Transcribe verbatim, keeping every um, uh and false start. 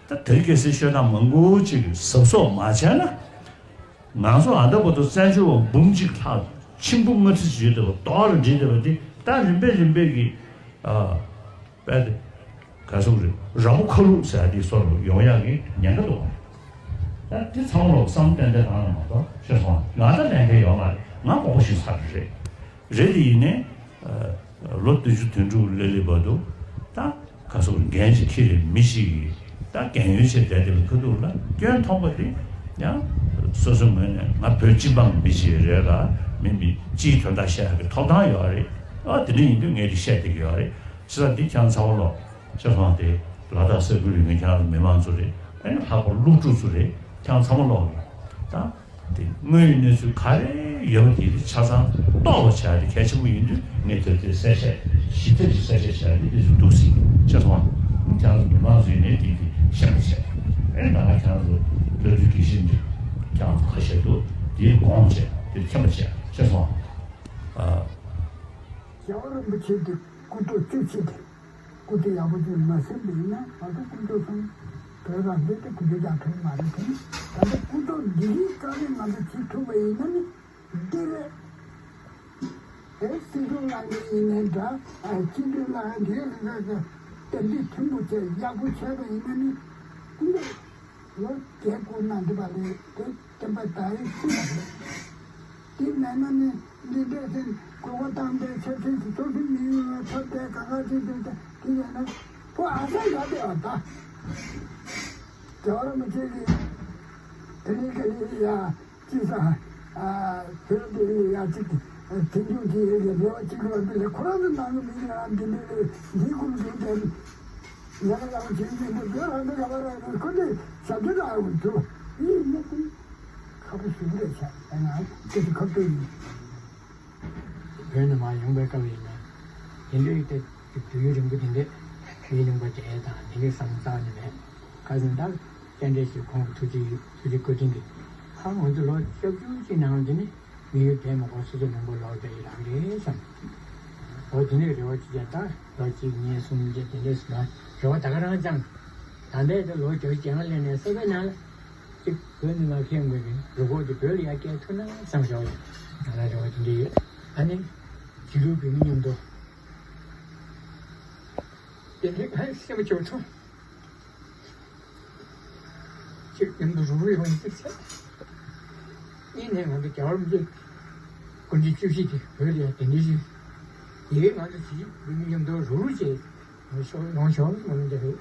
ད་དེ་རིང་ཁ་སང་ཤོད་སྟངས་མང་པོ་ཅིག་གཟབ་གཟབ་མ་བྱས་ན། ང་ཚོ་ཨ་ད་བར་དུ་བཙན་བྱོལ་བ་འབུམ་གཅིག་ལྷག་ཆེན་པོ་དངོས་ཁྲི་བྱས་བསྡད་པ་རྡོག་ར་འགྲིལ་བསྡད་པ་འདི་ད་རིམ་པས་རིམ་པས་ཀྱི་ཨ་དཔེ་དེ་ག་སོང་རེད། ར་མོ་ཁ་ལུག་ཟེར་ཡ་དེ་སོར་ཡོང་ཡག་གི་ཉེན་ཁ་འདུག་ད་དེ་ཚང་མ་ལོག་བསམ་གཏན་གཏན་བཏང་ན་མ་གཏོགས་ཤེས་སོང་ང་ད་ལས་འགན་ཡོད་མ་རེད། ང་དགོངས་པ་ཞུས་ཚར་རེད། རེད་དེ་ཡིན་ནའི། ལོ་བདུན་ཅུ་དོན་དྲུག་སླེབས་སླེབས་བར་དུ་ད་ག་སོག་འགན་ཞིག་འཁྱེར་རེ་མི་ཞིག་གིས་ད་རྒན་ཡོལ་བྱས་བསྡད་བསྡད་པའི་ཁ་ཐུག་ལ་སྐྱོན་མཐོང་པ་དེ་ཡང་སོ་སོའི་ངོས་ནས་ང་བོད་སྤྱི་འབངས་མི་ཞིག་རེད་ལ། མི་མི་སྤྱིའི་དོན་དག་བཤད་ཡག་གི་ཐོབ་ཐང་ཡོད་རེད། ཨ་དེ་འདྲ་ཡིན་དུས་ངས་དེ་བཤད་བསྡད་ཀྱི་ཡོད་རེད། བྱས་ཙང་འདི་ཁྱེད་རང་ཚང་མ་ལོག་ཤེས་སོང་དེ་ལ་དྭགས་ས་ཁུལ་ཡོད་མཁན་ཁྱེད་རང་ཚོ་མི་མང་ཚོ་རེད། ཨ་ནི་ལྷག་པར་སློབ་ཕྲུག་ཚོ་རེད། ཁྱེད་རང་ཚང་མ་ལོག་ལ་ད། དེ་དངོས་ཡོད་གནས་ཚུལ་ག་རེ་ཡོད་པ་དེ་ཆ་ཚང་རྟོགས་པ་བྱ་ཡ་དེ་གལ་ཆེན་པོ་ཡིན་དུས། ངས་དེ་དེ་གསལ་བཤད་ཞིབ་ཕྲ་ཞིག་གསལ་བཤད་བྱ་ཡ་དེ་དེ་ཚོ་འདུག་སྲིད་ཤེས་སོང་། ཁྱེད་རང་ཚོ་མི་མང་ཚོ་ཡིན་ནའི་དེ་དེ་ཤེས་པ་བྱས། ཨེ་ད་ང་ཁྱེད་རང་ཚོ་བོད་དུ་དགེ་བཤེས་འདི་ཁྱེད་རང་ཚོ་ཁ་ཤས་འདུག་དེའི་དགོངས་བྱས་དེ་མཁྱེན་པ་བྱས་ཤེས་སོང་། ཨ། རྒྱལ་བ་རིན་པོ་ཆེ་དེ་སྐུ་ཐོག་བཅུ་གཅིག་དེ། སྐུ་ཚེ་ཡག་པོ་ཅིག་མ་ཟིན་པ་ཡིན་ན་ང་ཚོ་སྐུ་མདུན་སོང་བོད་རང་བཙན་དེ་སྐུ་ཚེ་རྒྱ་ཐུབ་མ་རེད་དེ། ད་ལྟ་སྐུ་ཐོག་འདི་རིགས་བཀའ་ལས་ང་ཚོ་བྱེད་ཐུབ་པ་ཡིན་ན་ནི་འདི་རེད། དེ་སྲིད་སྐྱོང་ལགས་ཀྱི་ཡིན་ནའི་འདྲ། ཨ་སྤྱི་འཐུས་ལགས་འདི་རེད་རེད་རེད། གཏན་འབེབས་མཐུན་པོ་བྱས་ཡག་པོ་བྱས་པ་ཡིན་ན་ནི་སྐུ་མདུན་ལོ་བརྒྱད་དགུ་གནང་འདི་པ་རེད་དེ། བསྟན་པ་དར་ཡག་ཅིག་རེད། དེ་མེད་ན་ནི་འདི་འདྲ་ཟེར་གོ་བ་བཏང་པའི་ཆབ་སྲིད་ཀྱི་ཚོགས་འདུ་མི་ཡོང་བ་ཚོ་དེ་ག་ག་ཅིག་དེ་དེ་ཡིན་ན་ཕོ་ཨ་ས་འགའ་དེ་བ་ད། རྒྱལ་བ་རིན་པོ་ཆེ་གི་དེ་ནི་ག་ཡིན་ཡ་ཅི་ས་བོད་དེ་ཡ་ཅིག་དེ་འབྱུང་གི་ཡོད་ཀྱི་རེ་བ་ཅིག་ལ་འདི་ལས་ཁོ་རང་ཚོ་ནང་གི་མི་ཡང་འདི་འདི་ལས་འདི་ཀུན་འདུག་དེ་ལས་ལ་ཡང་བྱེད་ཀྱི་འདུག་དེ་རང་འདི་ག་པར་ར་ཁོ་འདི་ཞབས་ཀྱི་ལ་ཡོང་འདུག་ཡིན་ནི་དེ། ཁག་པོ་ཞེ་པོ་རེད་ཤག་ང་སྐད་ཆ་ཁ་སྟོན་ཡིན། བོད་ནས་མར་ཡོང་པའི་སྐབས་ཡིན་ན། དེ་འདྲའི་ཏེ་དུས་ཡུན་རིང་པོ་དེ་འདྲས་མི་རིང་པ་བསྡད་དང་དེ་འདྲའི་བསམ་རྩ་ནས་མེད། ཁ་སང་ད་རྟེན་འབྲེལ་ཞིག་ཁོང་གི་ཐུགས་རྗེ་ཐུགས་རྗེ་བཀའ་དྲིན་གྱིས་ཁ་ང་ཚོ་ལོ་བཅུ་བཅུ་ཅིག་ནང་དེ་ནི་མི་ཡུལ་དེ་མ་གོ་སོ་སོ་ནང་པ་ལོག་བསྡད་ཡི་རང་རེད་བསམ། འོ་དེ་འདྲའི་རེ་བ་ཅིག་བྱས་ད་ལོ་གཅིག་གཉིས་གསུམ་བརྒྱད་དེ་འདྲས་སུ་ན་རེ་བ་ད་ག་རང་བཅངས། ད་ལྟའི་དེ་ལོ་བཅུ་བཅོ་ལྔ་སླེབས་ནས་སེ་བའི་ནང་ལ། གཅིག་བོད་ནས་མར་ཁྱེད་ངོས་ཀྱི་རུ་ཁོག་དེ་བོད་ལ་ཡར་སྐྱེལ་ཐུབ་ན་བསམ་བཞག་ཡོད། ང་ལ་རེ་བ་དེ་འདྲ་ཡོད། ཨ་ནི་གཞིས་ལུས་བོད་མི་མཉམ་དུ་དེ་འདྲའི་ཧ་སེམས་སྐྱོ་ཐུབ། གཅིག་མཉམ་དུ་རུབ་རུབ་ཡོང་ཡིན་གཅིག་བྱས། གཉིས་ནས་ང་ཚོ་རྒྱལ་བ་རིན་པོ་ཆེ་དགུང་གྲངས་བཅུ་བཞི་དེ་བོད་ལ་ཡར་གདན་འདྲེན་ཞུས། དེ་ང་ཚོ་གཞིས་ལུས་བོད་མི་མཉམ་དུ་རུབ་རུབ་བྱས་ཡོང་ཤོག་ཡོང་ཤོག་ང་ལ་འདི་རེད།